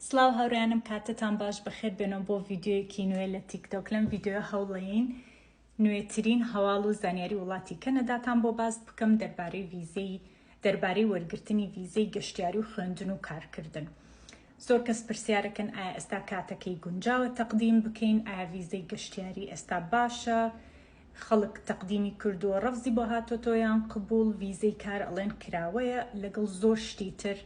سڵاو هاوڕێیانم کاتتان باش بەخێر بێنەوە بۆ ڤیدیۆیەکی نوێ لە تیکتۆک لەم ڤیدیۆیە هەوڵەین نوێترین هەواڵ و زانیاری وڵاتی کەنەداتان بۆ باس بکەم دەربارەی ڤیزەی دەربارەی وەرگرتنی ڤیزەی گەشتیاری و خوێندن و کارکردن زۆر کەس پرسیارەکەن ئایا ئێستا کاتەکەی گونجاوە تەقدیم بکەین ئایا ڤیزەی گەشتیاری ئێستا باشە خەڵک تەقدیمی کردووە ڕەفزی بۆ هاتۆتەوە یان قبوڵ ڤیزەی کار ئەڵێن کراوەیە لەگەڵ زۆر شتی تر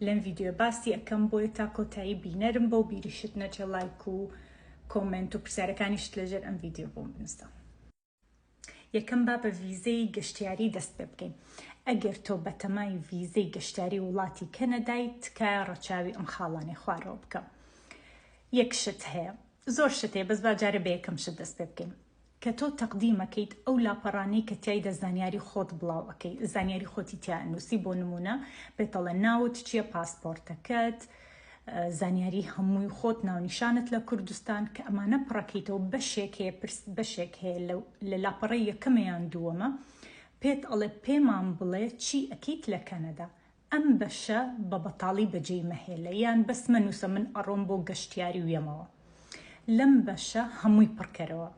لەم ڤیدیۆیە باسی ئەکەم بۆیە تا کۆتایی بینەرم بە و بیریشت نەچێ ڵایک و comment و پرسیارەکانیشت لەژێر ئەم ڤیدیۆ بۆم بنووسە. یەکەم با بە ڤیزەی گەشتیاری دەست پێ بکەین ئەگەر تۆ بەتەمای ڤیزەی گەشتیاری وڵاتی کەنەدای تکایە ڕەچاوی ئەم خاڵانەی خوارەوە بکە یەک شت هەیە زۆر شت هەیە بەس با جارێ بە یەکەم شت دەست پێ بکەین کە تۆ تەقدیمەکەیت ئەو لاپەڕانەی کە تیایدا زانیاری خۆت بڵاو ئەکەی زانیاری خۆتی تیا ئەنوسی بۆ نمونە پێتەڵێ ناوت چیە پاسپۆرتەکەت زانیاری هەمووی خۆت ناونیشانت لە کوردستان کە ئەمانە پڕەکەیتەوە بەشێک هەیە پرس بەشێک هەیە لە لاپەڕەی یەکەمە یان دووەمە پێت ئەڵێ پێمان بڵێ چی ئەکەیت لە کەنەدا ئەم بەشە بە بەتاڵی بەجێی مەهێلە یان بەس مەنووسە من ئەڕۆم بۆ گەشتیاری و یەمەوە. لەم بەشە هەمووی پڕکەرەوە.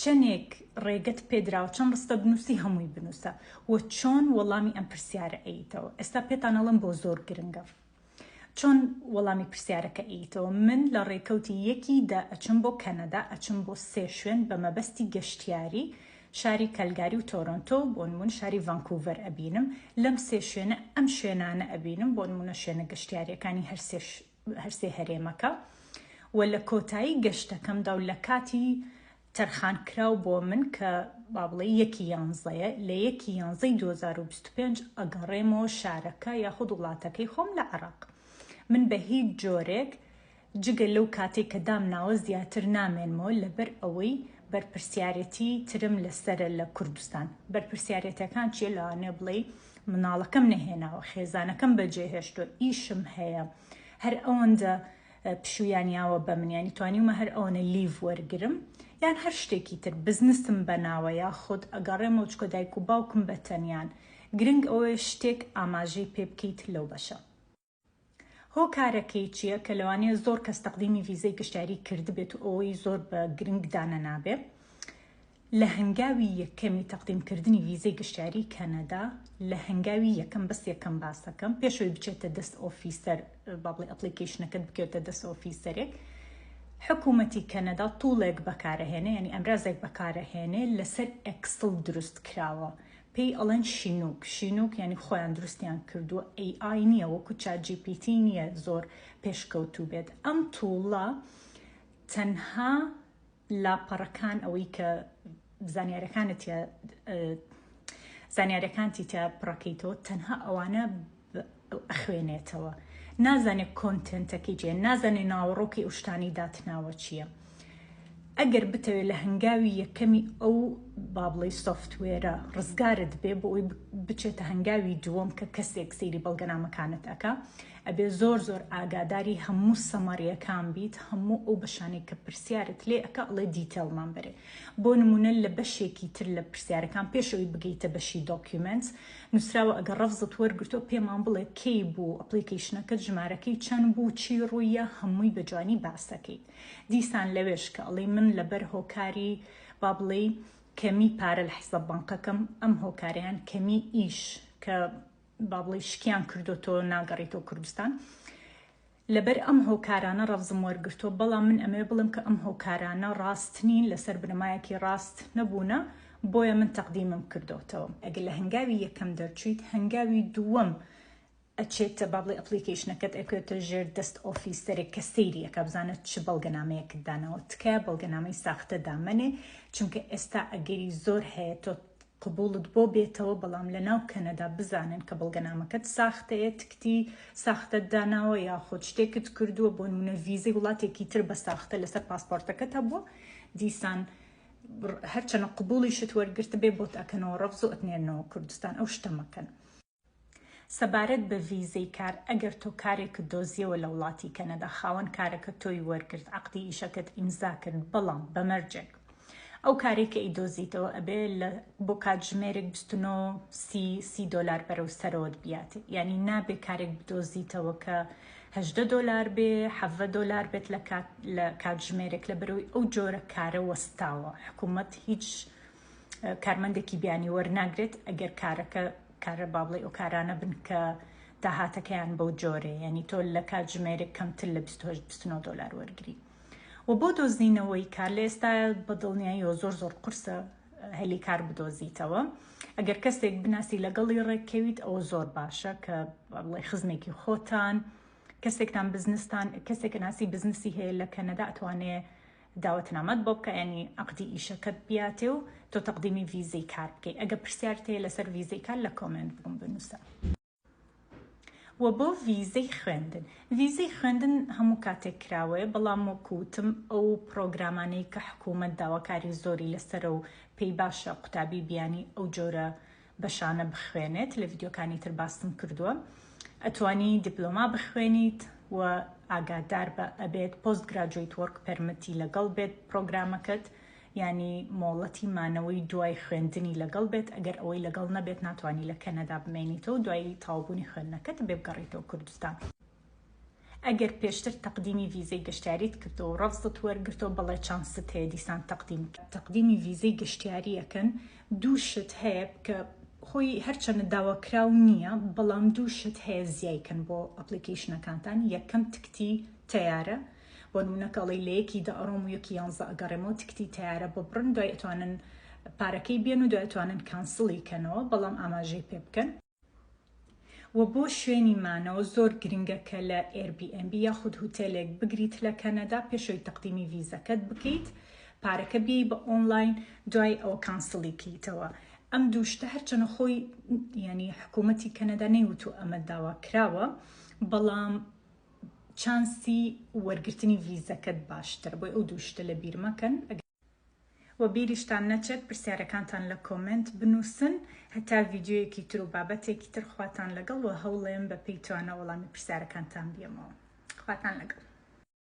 چەنێک ڕێگەت پێدراوە چەند ڕستە بنووسی هەمووی بنووسە و چۆن وەڵامی ئەم پرسیارە ئەیتەوە. ئێستا پێتان ئەڵێم بۆ زۆر گرنگە. چۆن وەڵامی پرسیارەکە ئەیتەوە؟ من لە ڕێکەوتی یەکی دە ئەچم بۆ کەنەدا، ئەچم بۆ سێ شوێن بە مەبەستی گەشتیاری، شاری کەلگاری و تۆرۆنتۆ و بۆنموون شاری ڤانکوڤەر ئەبینم، لەم سێ شوێنە ئەم شوێنانە ئەبینم، بۆنموونە شوێنە گەشتیارییەکانی هەرسێ هەرێمەکە و لە کۆتایی گەشتەکەمدا و لە کاتی تەرخانکراو بۆ من کە با بڵێی یەکی یانزەیە، لە یەکی یانزەی 2025 ئەگەڕێمەوە شارەکە یاخود وڵاتەکەی خۆم لە عێراق. من بە هیچ جۆرێک جگە لەو کاتەی کە دامناوە زیاتر نامێنمەوە لەبەر ئەوەی بەرپرسیارێتی ترم لەسەرە لە کوردستان. بەرپرسیارێتەکان چیە لەوانەیە بڵێی مناڵەکەم نەهێناوە، خێزانەکەم بەجێهێشتووە، ئیشم هەیە، هەر ئەوەندە پشوویان یاوە بە من یانی توانیومە هەر ئەوەنە leave وەرگرم یان هەر شتێکی تر بزنسم بەناوە یاخود ئەگەڕێمەوە چکە دایک و باوکم بە تەنیان گرنگ ئەوەیە شتێک ئاماژەی پێ بکەیت لەو بەشە. هۆکارەکەی چیە کە لەوانەیە زۆر کەس تەقدیمی ڤیزەی گەشتیاری کردبێت و ئەوەی زۆر بە گرنگ دانەنابێ لە هەنگاوی یەکەمی تەقدیم کردنی ڤیزەی گەشتیاری کەنەدا لە هەنگاوی یەکەم بەس یەکەم باسەکەم پێشەوەی بچێتە دەست officer با بڵێ application ەکەت بکەوێتە دەست officer ێک حکوومەتی کەنەدا tool ێک بەکارەهێنێ ینی ئەمرازێک بەکارەهێنێ لەسەر Excel دروست کراوە پێی ئەڵێن Chinook Chinook یانی خۆیان دروستیان کردووە AI نییە وەکو ChatGPT نییە زۆر پێشکەوتوو بێت ئەم tool ە تەنها لاپەڕەکان ئەوەی کە زانیارەکانت تیا زانیارەکانتی تیا پڕەکەیتەوە تەنها ئەوانە ئەخوێنێتەوە نازانێت content ەکەی چیە نازانێت ناوەڕۆکی ئەو شتانەی داتناوە چییە ئەگەر بتەوێت لە هەنگاوی یەکەمی ئەو با بڵێی software ە ڕزگارت بێ بۆ ئەوی بچێتە هەنگاوی دووەم کە کەسێک سەیری بەڵگەنامەکانت ئەکا ئەبێ زۆر زۆر ئاگاداری هەموو summary ەکان بیت هەموو ئەو بەشانەی کە پرسیارت لێ ئەکا ئەڵێ detail مان بەرێ بۆ نمونە لە بەشێکی تر لە پرسیارەکان پێش ئەوی بگەیتە بەشی documents نووسراوە ئەگەر ڕەفزت وەرگرتووە پێمان بڵێ کەی بوو application ەکەت ژمارەکەی چەند بوو چی ڕوویە هەمووی بە جوانی باسەکەیت دیسان لەوێش کە ئەڵێی من لەبەر هۆکاری با بڵێی کەمی پارە لە حیساب بانقەکەم ئەم هۆکارەیان کەمی ئیش کە با بڵێی شکیان کردۆتەوە ناگەڕیتەوە کوردستان لەبەر ئەم هۆکارانە ڕەفزم وەرگرتووە بەڵام من ئەمەوێ بڵێم کە ئەم هۆکارانە ڕاست نین لەسەر بنەمایەکی ڕاست نەبوونە بۆیە من تەقدیمم کردۆتەوە. ئەگەر لە هەنگاوی یەکەم دەرچوویت هەنگاوی دووەم ئەچێتە با بڵێی application ەکەت ئەکەوێتە ژێر دەست officer ێک کە سەیری ئەکا بزانێت چ بەڵگەنامەیەکت داناوە تکایە بەڵگەنامەی ساختە دامەنێ چونکە ئێستا ئەگەری زۆر هەیە تۆ قبوڵت بۆ بێتەوە بەڵام لە ناو کەنەدا بزانن کە بەڵگەنامەکەت ساختەیە تکتی ساختەت داناوە یاخود شتێکت کردووە بۆ نمونە ڤیزەی وڵاتێکی تر بە ساختە لەسەر پاسپۆرتەکەت هەبووە دیسان هەرچەنە قبوڵیشت وەرگرتبێ بۆت ئەکەنەوە ڕەفز و ئەتنێرنەوە کوردستان ئەو شتە مەکەن. سەبارەت بە ڤیزەی کار، ئەگەر تۆ کارێکت دۆزیەوە لە وڵاتی کەنەدا، خاوەن کارەکە تۆی وەرگرت، عەقدی ئیشەکەت ئیمزا کرد، بەڵام بە مەرجێک ئەو کارەی کە ئەیدۆزیتەوە ئەبێ لە بۆ کاتژمێرێک 29 سی سی دۆلار بەرەو سەرەوەت بیاتێ، یانی نابێ کارێک بدۆزیتەوە کە. 18 دۆلار بێ 17 دۆلار بێت لە کات لە کاتژمێرێک لە بەرەوەی ئەو جۆرە کارە وەستاوە حکوومەت هیچ کارمەندێکی بیانی وەرناگرێت ئەگەر کارەکە کارە با بڵێ ئەو کارانە بن کە داهاتەکەیان بەو جۆرەیە یانی تۆ لە کاتژمێرێک کەمتر لە 28 29 دۆلار وەرگری و بۆ دۆزینەوەی کار لە ئێستا بە دڵنیاییەوە زۆر زۆر قورسە هەلی کار بدۆزیتەوە ئەگەر کەسێک بناسی لەگەڵی ڕێککەویت ئەوە زۆر باشە کە بڵێ خزمێکی خۆتان کەسێکتان بزنستان کەسێک ناسی بزنسی هەیە لە کەنەدا ئەتوانێ داوەتنامەت بۆ بکە ینی عقدی ئیشەکەت بیاتێ و تۆ تەقدیمی ڤیزەی کار بکەی ئەگە پرسیارت هەیە لەسەر ڤیزەی کار لە comment بۆم بنووسە. وە بۆ ڤیزەی خوێندن ڤیزەی خوێندن هەموو کاتێک کراوەیە بەڵام وەکو وتم ئەو پڕۆگرامانەی کە حکوومەت داواکاری زۆری لەسەرە و پێی باشە قوتابی بیانی ئەو جۆرە بەشانە بخوێنێت لە ڤیدیۆکانی تر باسم کردووە ئەتوانی دیپلۆما بخوێنیت و ئاگادار بە ئەبێت post graduate work permit ی لەگەڵ بێت پرۆگرامەکەت یانی مۆڵەتی مانەوەی دوای خوێندنی لەگەڵ بێت ئەگەر ئەوەی لەگەڵ نەبێت ناتوانی لە کەنەدا بمێنیتەوە دوای تەواوبوونی خوێندنەکەت ئەبێ بگەڕێیتەوە کوردستان. ئەگەر پێشتر تەقدیمی ڤیزەی گەشتیاریت کردووە و ڕەفزت وەرگرتووە بەڵێ چانست هەیە دیسان تەقدیم تەقدیمی ڤیزەی گەشتیاری ئەکەن دوو شت هەیە کە خۆی هەرچەنە داواکراو نییە بەڵام دوو شت هەیە زیای کەن بۆ application ەکانتان یەکەم تکتی تەیارە بۆ نمونە کە ئەڵێی لە یەکی دە ئەڕۆم و یەکی یانزە ئەگەڕێمەوە تکتی تەیارە ببڕن دوای ئەتوانن پارەکەی بێن و دوای ئەتوانن cancel ی کەنەوە بەڵام ئاماژەی پێ بکەن. وە بۆ شوێنی مانەوە زۆر گرنگە کە لە Airbnb یاخود هوتێلێک بگریت لە کەنەدا پێش ئەوەی تەقدیمی ڤیزەکەت بکەیت پارەکە بیەی بە ئۆنلاین دوای ئەوە cancel ی کەیتەوە ئەم دوو شتە هەرچەنە خۆی یانی حکوومەتی کەنەدا نەیوتوو ئەمە داوا کراوە بەڵام چانسی وەرگرتنی ڤیزەکەت باشترە بۆیە ئەو دوو شتە لە بیر مەکەن وە بیریشتان نەچێت پرسیارەکانتان لە comment بنووسن هەتا ڤیدیۆیەکی تر و بابەتێکی تر خواتان لەگەڵ وە هەوڵێم بە پێی توانا وەڵامی پرسیارەکانتان بیەمەوە خواتان لەگەڵ.